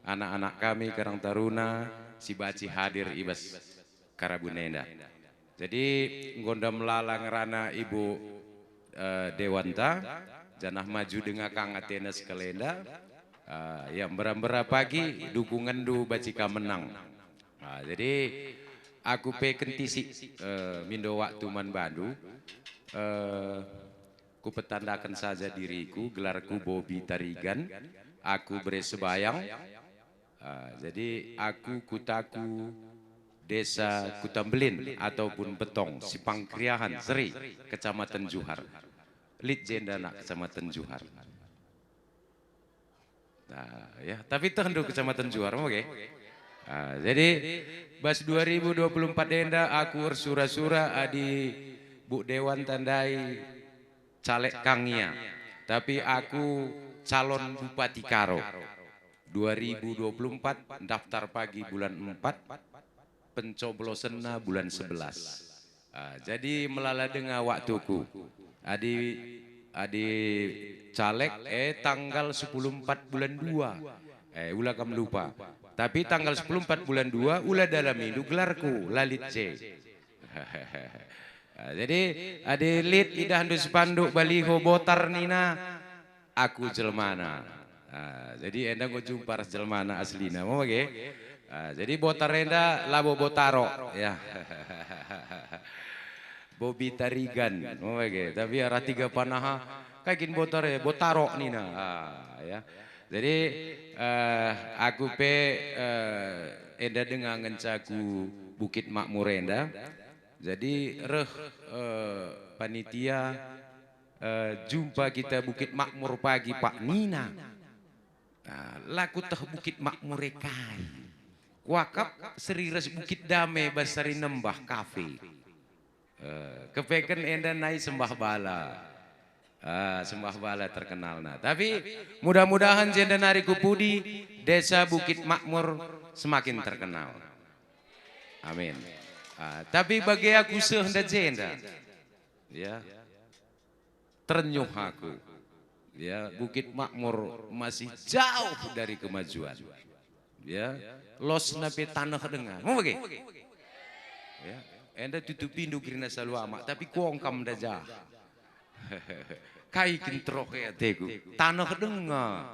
anak-anak kami, Karang Taruna, si banci hadir i bas karabun enda. Jadi, enggo nda melala ngerana Ibu, eh, Dewanta, janah maju denga kang atena sekalenda. Ah, ya, mbera-mbera pagi dukungenndu banci ka menang. Ah, jadi, aku pe kentisik, eh, mindo waktu man bandu. Eh, kupetandaken saja diriku, gelarku Bobi Tarigan, aku bere Sebayang. Ah, jadi aku kutaku Desa Kutambelin ataupun Betong, Sipangkeriahan, Seri, Kecamatan Juhar. Lit jenda nak Kecamatan Juhar. Nah, ya, tapi tehndu Kecamatan Juhar, oke? Ah, jadi, bas dua ribu dua puluh empat enda aku ersura-sura adi Buk Dewanta ndai caleg kang ia, tapi aku calon Bupati Karo. Dua ribu dua puluh empat, daftar pagi bulan empat, pencoblosenna bulan sebelas. Ah, jadi melala denga waktuku. Adi, adi caleg, eh, tanggal sepuluh empat bulan dua. Eh, ula kam lupa. Tapi tanggal sepuluh empat bulan dua, ula dalamindu gelarku, la lit je. Ah, jadi, adi lit idahndu spanduk baliho Botar nina, aku jelmana. Ah, jadi enda enggo jumpa ras jelmana aslina, mau bage? Ah, jadi Botar enda labo Botaro, ya. Bobi Tarigan, mau bage? Tapi arah tiga panaha, kai kin Botar e, Botaro nina. Ah, ya. Jadi, eh, aku pe, eh, enda denga ngenca ku Bukit Makmur enda. Jadi reh, eh, panitia, eh, jumpa kita Bukit Makmur pagi, Pak, nina. Nah, la kuteh Bukit Makmur e kai. Kuakap seri ras Bukit Dame bas Sari Nembah Cafe. Eh, kepeken enda nai sembah bala. Ah, sembah bala terkenalna. Tapi mudah-mudahan jenda nari ku pudi Desa Bukit Makmur semakin terkenal. Amin. Ah, tapi bage aku seh nda jenda. Ya. Terenyuh aku. Ya, Bukit Makmur masih jauh dari kemajuan. Ya, losna pe taneh denga. Mau bage? Ya, enda tutupindu kerina salu amak, tapi kuongkam nda jah. Kai kin teroh e ateku? Taneh denga.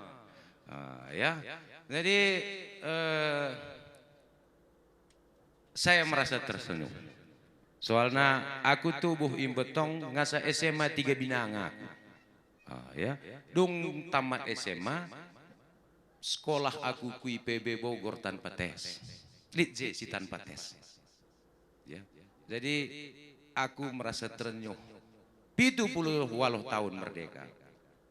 Ah, ya. Jadi, eh, saya merasa tersenyum. Soalna aku tubuh i Mbetong ngasa S M A tiga binanga aku. Ah, ya. Dung tamat S M A, sekolah aku ku I P B Bogor tanpa tes. Lit je si tanpa tes. Ya. Jadi, aku merasa terenyuh. Pitu puluh waluh tahun merdeka.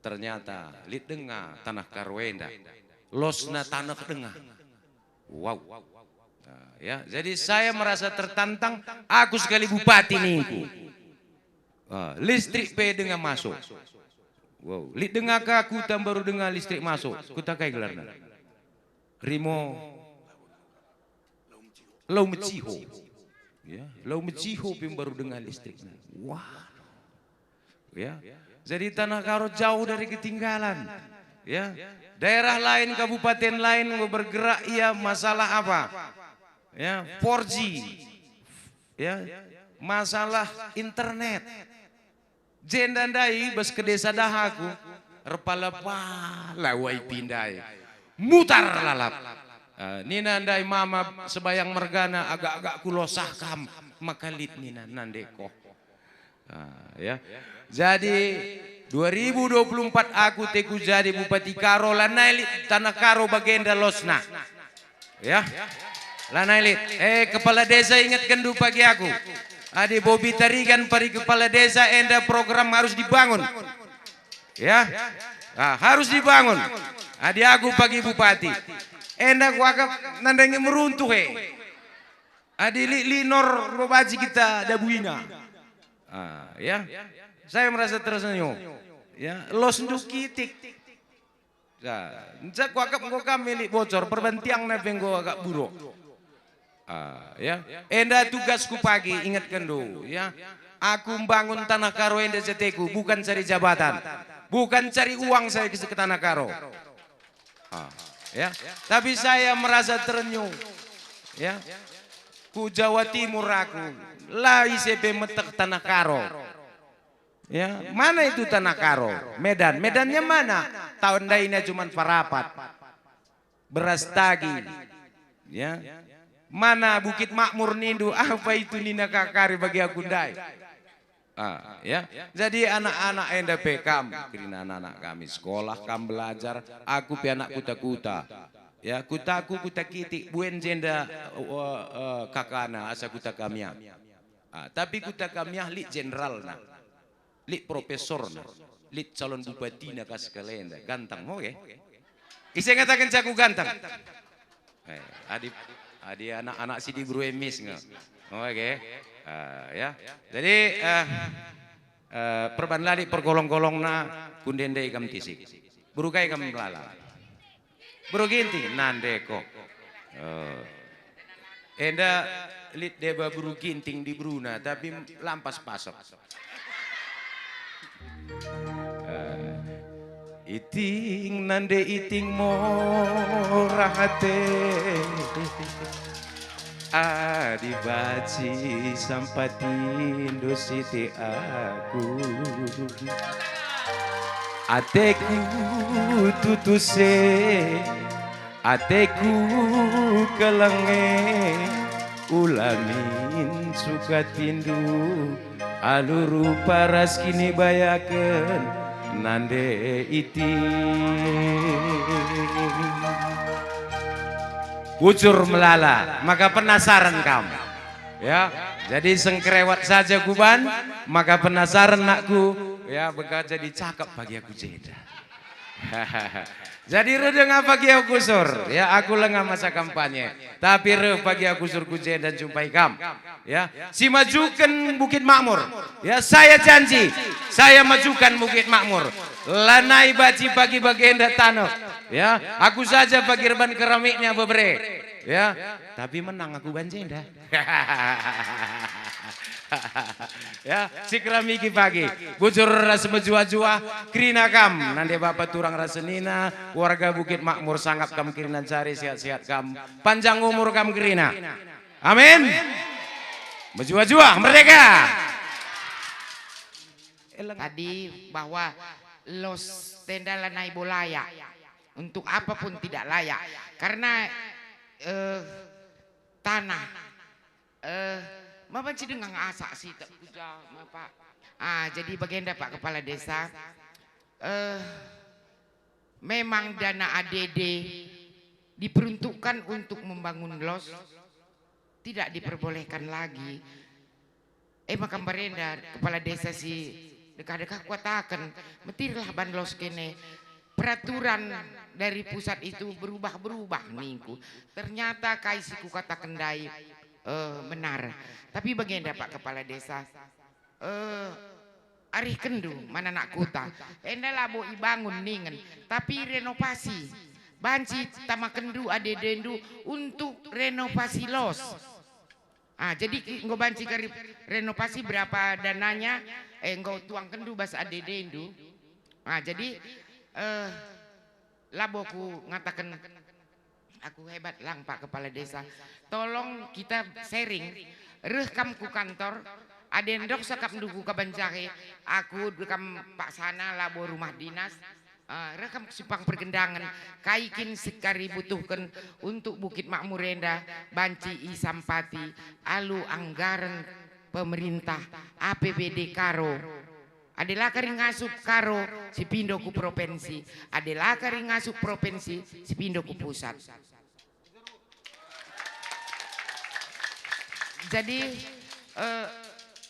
Ternyata lit denga taneh Karo enda. Losna taneh denga. Wow. Nah, ya, jadi saya merasa tertantang, aku sekali bupati ningku. Ah, listrik pe denga masuk. Wow, lit denga ka kuta mbaru denga listrik masuk. Kuta kai gelarna? Rimo Lau Meciho. Ya, Lau Meciho pe mbaru denga listrikna. Wah. Ya. Jadi taneh Karo jauh dari ketinggalan. Ya. Daerah lain, kabupaten lain enggo bergerak ia masalah apa? Ya, four G. Ya. Masalah internet. Jenda ndai bas kedesa dahaku, erpala-pala wifi ndai. Mutar lalap. Ah, nina ndai mama sebayang mergana, agak-agak kulosah kam, maka lit nina nandeko. Ah, ya. Jadi, dua ribu dua puluh empat aku teku jadi Bupati Karo, lanai lit taneh Karo bagenda losna. Ya. Lanai lit. Eh, kepala desa, ingetkenndu pagi aku. Adi Bobi Tarigan pari kepala desa, enda program harus dibangun. Ya. Ah, harus dibangun. Adi aku pagi bupati. Enda kuakap nandangi meruntuh, eh. Adi lit linor enggo banci kita dabuina. Ah, ya. Saya merasa tersenyum. Ya, losndu kitik. Nah, nca kuakap enggo kam milik bocor, perban tiangna pe enggo agak buruk. Ah, ya. Enda tugasku pagi, ingetkenndu, ya. Aku mbangun taneh Karo enda jateku, bukan cari jabatan. Bukan cari uang saya ke taneh Karo. Ah, ya. Tapi saya merasa terenyuh. Ya. Ku Jawa Timur aku, la ise pe meteh taneh Karo. Ya, mana itu taneh Karo? Medan. Medannya mana? Tahun ndai na cuman Parapat. Beras tagi. Ya. Mana Bukit Makmur nindu? Apa itu nina kakari bagi aku ndai? Ah, ya. Jadi anak-anak enda pe kam, kerina anak-anak kami sekolah, kam belajar, aku pe anak kuta-kuta. Ya, kutaku kuta kitik, buen jenda, eh, eh, kakana asa kuta kamiah. Ah, tapi kuta kamiah lit jenderalna, lit profesorna, lit calon bupatina ka sekalenda. Ganteng, oke? Ise ngataken aku ganteng? Eh, adi, adi anak-anak si Dibru emis nge. Oke. Ah, ya. Jadi, eh, eh, perban la lit pergolong-golongna, kundende ikam tisik. Beru kai kam melala. Beru Ginting, nandeko. Oh. Enda lit deba beru Ginting diberuna, tapi lampas pasok. Eh, iting nande iting mora ate. Adi banci sampatindo siti aku. Ateku tutus e, ateku keleng e, ula min sukatindu, alu rupa ras kinibayaken nande iting. Bujur melala, maka penasaran kam. Ya, jadi sengkerewat saja kuban, maka penasaran nakku, ya, bega jadi cakep bagi aku jeda. Jadi reh denga pagi aku sore, ya, aku langa masa kampanye, tapi reh pagi aku sore ku jenda njumpai kam, ya, si majuken Bukit Makmur, ya, saya janji, saya majuken Bukit Makmur, lanai banci pagi bagenda taneh, ya, aku saja pagi erban keramikna bebere, ya, tapi menang aku banci enda. Ya, si keramiki pagi. Bujur ras mejuah-juah, kerina kam, nande bapa turang ras senina, warga Bukit Makmur sangap kam kerina ncari sehat-sehat kam, panjang umur kam kerina. Amin. Mejuah-juah, merdeka. Tadi bahwa los tenda lanai bo layak. Untuk apa pun tidak layak. Karena, eh, tanah. Eh, ma banci denga asak sitik kuja, ma, Pak. Ah, jadi bagenda, Pak Kepala Desa. Eh, memang dana A D D diperuntukkan untuk membangun los, tidak diperbolehkan lagi. E maka mbarenda Kepala Desa si dekah-dekah kuataken, metirlah ban los kene. Peraturan dari pusat itu berubah-berubah ningku. Ternyata kai si kukataken ndai, eh, benar. Tapi bagenda, Pak Kepala Desa, eh, arihkenndu man anak kuta. Enda labo ibangun ningen, tapi renovasi. Banci tamakenndu A D D-ndu untuk renovasi los. Ah, jadi ki-, enggo banci kari renovasi berapa dananya, eh, enggo tuangkenndu bas A D D-ndu. Ah, jadi, eh, labo ku ngataken aku hebat lang, Pak Kepala Desa. Tolong kita sharing, reh kam ku kantor, adi ndok sakapndu ku Kabanjahe, aku dekam paksana labo rumah dinas, Eh, reh kam simpang pergendangen, kai kin si kari butuhken untuk Bukit Makmur enda banci isampati alu anggaren pemerintah A P B D Karo. Adi la kari ngasup Karo, sipindo ku provinsi. Adi la kari ngasup provinsi, sipindo ku pusat. Jadi, eh,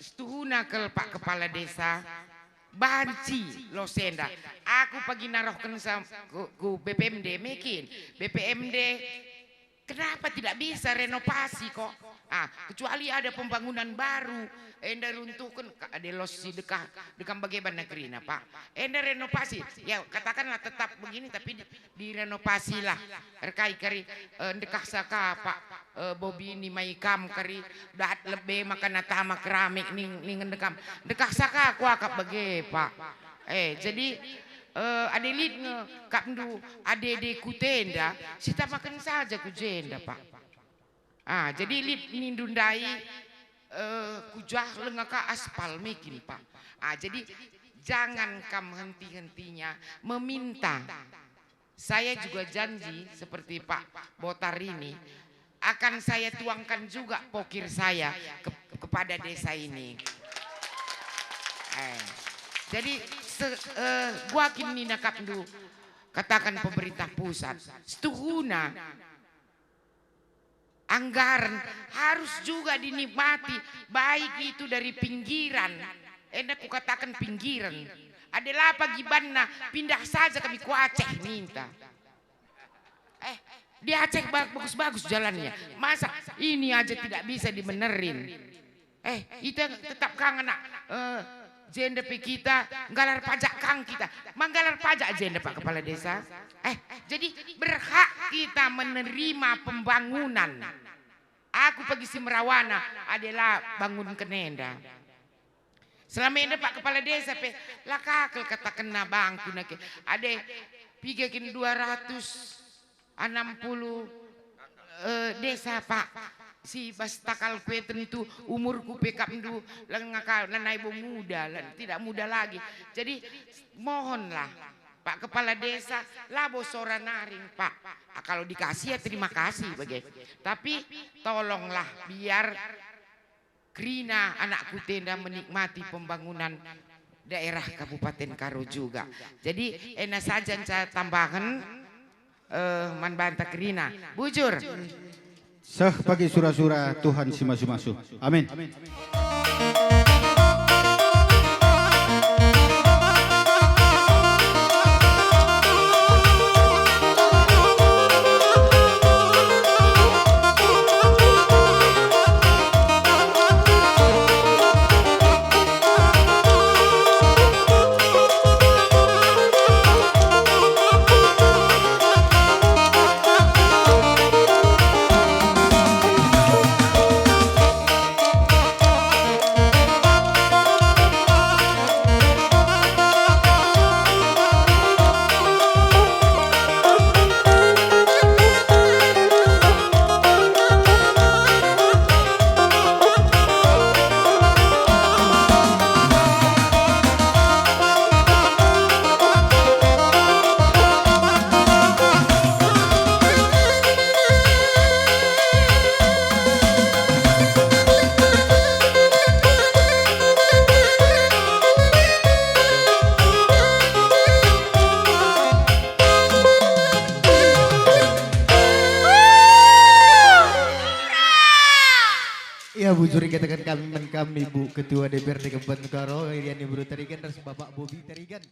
setuhuna kal Pak Kepala Desa, banci los enda. Aku pagi narohkenca ku, ku B P M D, mekin. B P M D, kenapa tidak bisa renovasi kok? Ah, kecuali ada pembangunan baru, enda runtuhken, ka-, adi los si dekah, dekam bage banna kerina, Pak. Enda renovasi, ya katakanlah tetap begini, tapi di, direnovasilah. Erkai kari, eh, ndekahsa ka, Pak, eh, bobi ni mai kam kari, dat lebe maka natama keramik ning, ningen dekam. Ndekahsa ka kuakap bage, Pak. Eh, jadi, eh, adi lit nge kapndu A D D ku tenda, sitamaken saja ku jenda, Pak. Ah, jadi lit nindu ndai, eh, kujah lenga ka aspal mekin, Pak. Ah, jadi jangan kam henti-hentinya meminta. Saya juga janji seperti Pak Botar ini, akan saya tuangkan juga pokir saya ke-, kepada desa ini. Eh, jadi se-, eh, gua kin nina kapndu, katakan pemerintah pusat, setuhuna anggaran harus juga dinikmati, baik itu dari pinggiran. Enda kukatakan pinggiran. Adi la pagi banna, pindah saja kami ku Aceh ninta. Eh, di Aceh ba-, bagus-bagus jalannya. Masa ini aja tidak bisa dibenerin? Eh, ita tetap kang anak, eh, jenda pe kita nggalar pajak kang kita. Manggalar pajak jenda, Pak Kepala Desa. Eh, jadi berhak kita menerima pembangunan. Aku pagi si merawana adi la bangun kenenda. Selama enda, Pak Kepala Desa pe, la ka kal katakenna bangku nake. Ade piga kin dua ratus enam puluh, eh, desa, Pak, si bas takal kueten tu, umurku pe kapndu, lenga ka, lanai bo muda, lan, tidak muda lagi. Jadi, mohonlah, Pak Kepala Desa, labo sora naring, Pak. Ah, kalau dikasih, ya terima kasih bage. Tapi, tolonglah, biar kerina anakku tenda menikmati pembangunan daerah Kabupaten Karo juga. Jadi, ena saja nca tambahen, eh, man banta kerina. Bujur. Seh pagi sura-sura Tuhan si masu-masu. Amin. Bujur ikataken kami man kami, Bu Ketua D P R D Kabupaten Karo, Irian Ibru Tarigan, ras Bapak Bobi Tarigan.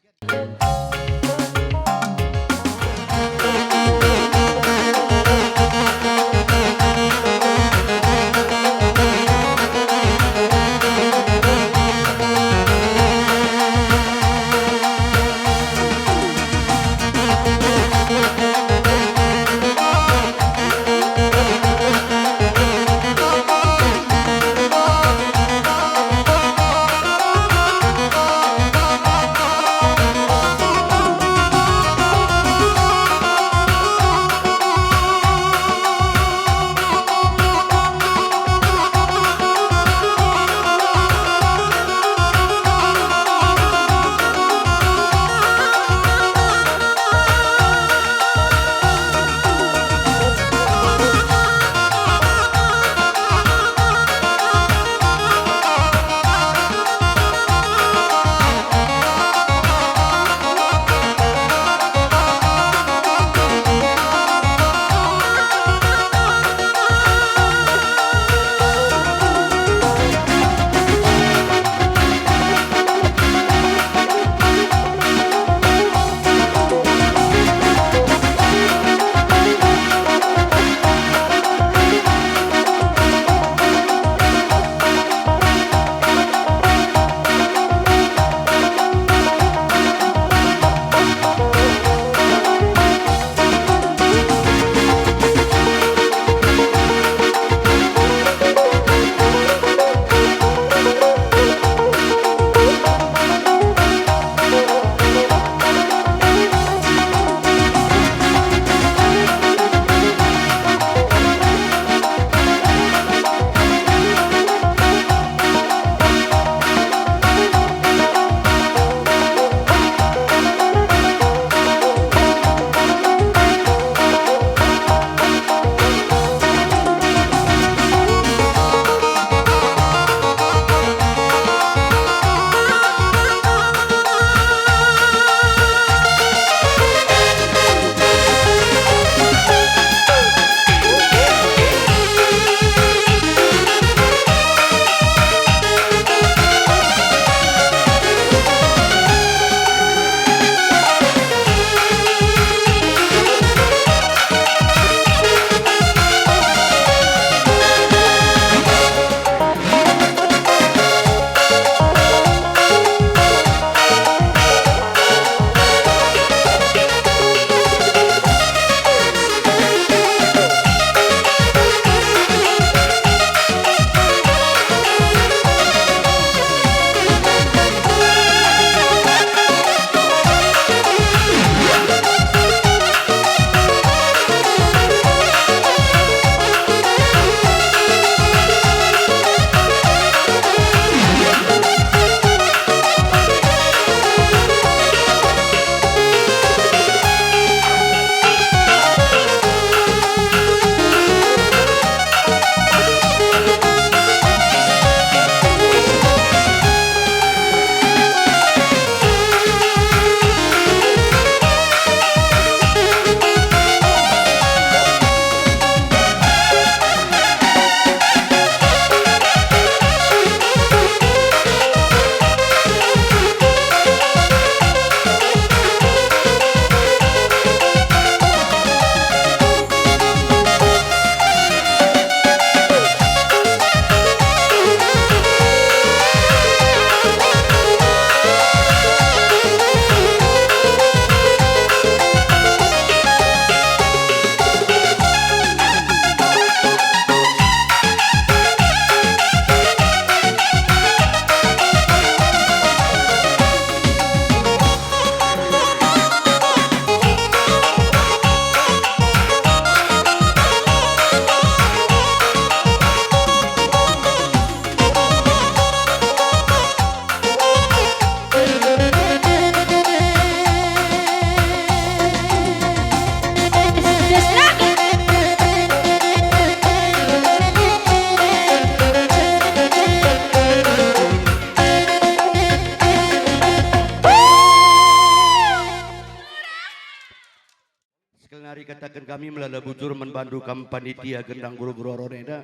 Sekali nari kataken kami melala bujur man bandu kam panitia gendang guru-guru aron enda.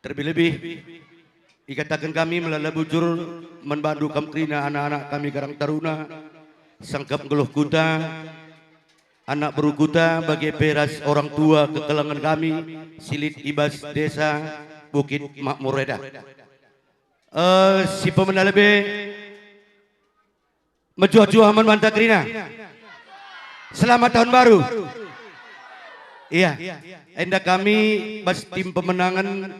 Terlebih-lebih, ikataken kami melala bujur man bandu kam kerina anak-anak kami Karang Taruna, sangkap nggeluh kuta, anak beru kuta, bage pe ras orang tua kekelengen kami si lit i bas Desa Bukit Makmur enda. Eh, si pemena lebe, mejuah-juah man banta kerina. Selamat Tahun Baru. Iya, enda kami bas tim pemenangen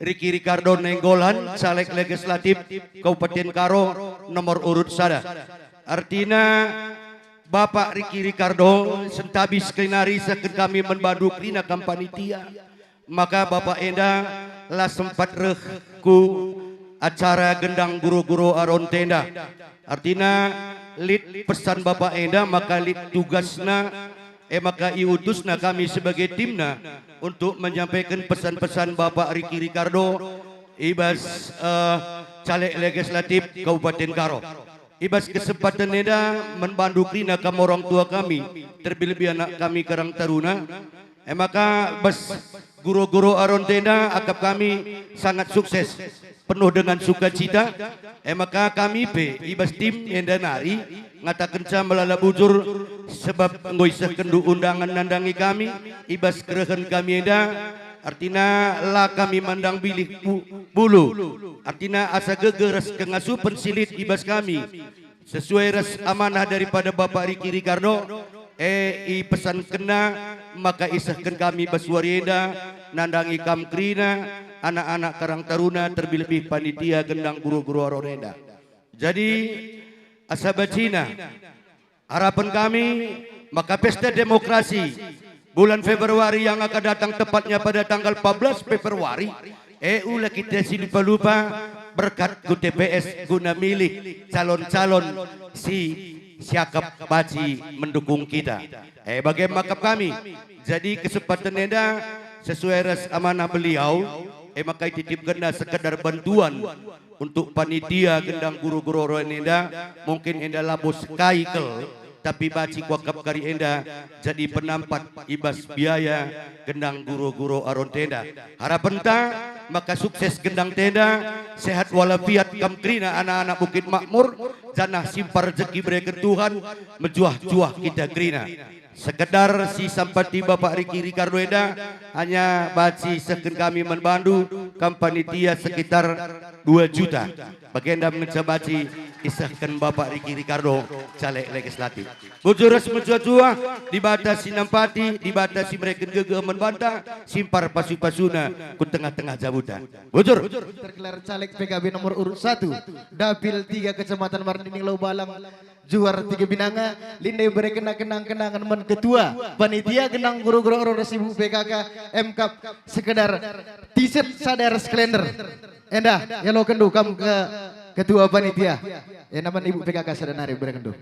Riki Ricardo Nainggolan, caleg legislatif Kabupaten Karo, nomor urut sada. Artina, Bapak Riki Ricardo sentabi sekali nari isehken kami man bandu kerina kam panitia. Maka Bapak enda la sempat reh ku acara gendang guro-guro aronta enda. Artina, lit pesan Bapak enda, maka lit tugasna, e maka iutusna kami sebagai timna untuk menyampaikan pesan-pesan Bapak Riki Ricardo i bas, eh, caleg legislatif Kabupaten Karo. I bas kesempatan enda, man bandu kerina kam orang tua kami, terlebih-lebih anak kami Karang Taruna. E maka bas guro-guro aronta enda akap kami sangat sukses, penuh dengan sukacita. E maka kami pe i bas tim enda nari ngatakenca melala bujur, sebab enggo isehkenndu undangan nandangi kami i bas kerehen kami enda. Artina la kami mandang bilih bu-, bulu. Artina asa gegeh ras kengasupen si lit i bas kami. Sesuai ras amanah daripada Bapak Riki Ricardo, e, ipesankenna maka isehken kami bas wari enda nandangi kam kerina, anak-anak Karang Taruna, terlebih-lebih panitia gendang guro-guro aron enda. Jadi, asa bacina, harapen kami maka pesta demokrasi bulan Februari yang akan datang, tepatnya pada tanggal empat belas Februari, e, ula kita si lupa-lupa berkat ku T P S guna milih calon-calon si siakap banci mendukung kita. E, bage maka kami, jadi kesempatan enda sesuai ras amanah beliau, e, maka ititipkenna sekedar bantuan untuk panitia gendang guro-guro aron enda, mungkin enda labo sekai kal, tapi banci kuakap kari enda jadi penampat i bas biaya gendang guro-guro aronta enda. Harapenta maka sukses gendangta enda, sehat walafiat kam kerina anak-anak Bukit Makmur, janah simpar rejeki ibereken Tuhan, mejuah-juah kita kerina. Sekedar si sampati Bapak Riki Ricardo enda, hanya banci isehken kami man bandu, kam panitia, sekitar dua juta. Bagenda ngenca banci isehken Bapak Riki Ricardo, caleg legislatif. Bujur ras mejuah-juah, Dibata si nampati, Dibata si mereken gegeh man banta, simpar pasu-pasuna ku tengah-tengah jabuta. Bujur. Tergelar caleg P K B nomor urut satu, Dapil tiga Kecamatan Marninding Lau Balang, Juar tiga Binanga, Lindai, bereken kenang-kenangan man ketua panitia gendang guro-guro aron ras ibu P K K, M K P, sekedar t-shirt sada ras kalender. Enda, ialokenndu kam ke ketua panitia. Enda man ibu P K K sada nari berekenndu.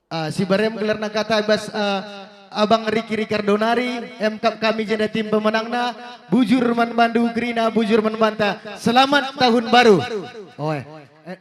Ah, si barem gelarna kata i bas, ah, Abang Riki Ricardo nari, M K P kami jenda tim pemenangna, bujur man bandu kerina, bujur man banta. Selamat Tahun Baru. Oe. Eh.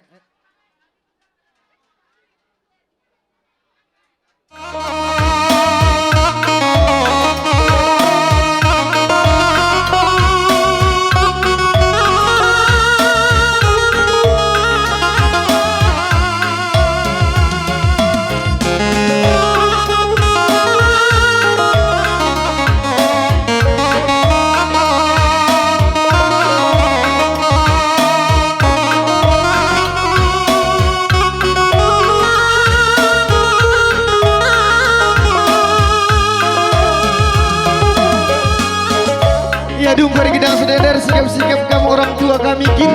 Ya, dungkar gidang sedender, sikap-sikap kamu orang tua kami, kin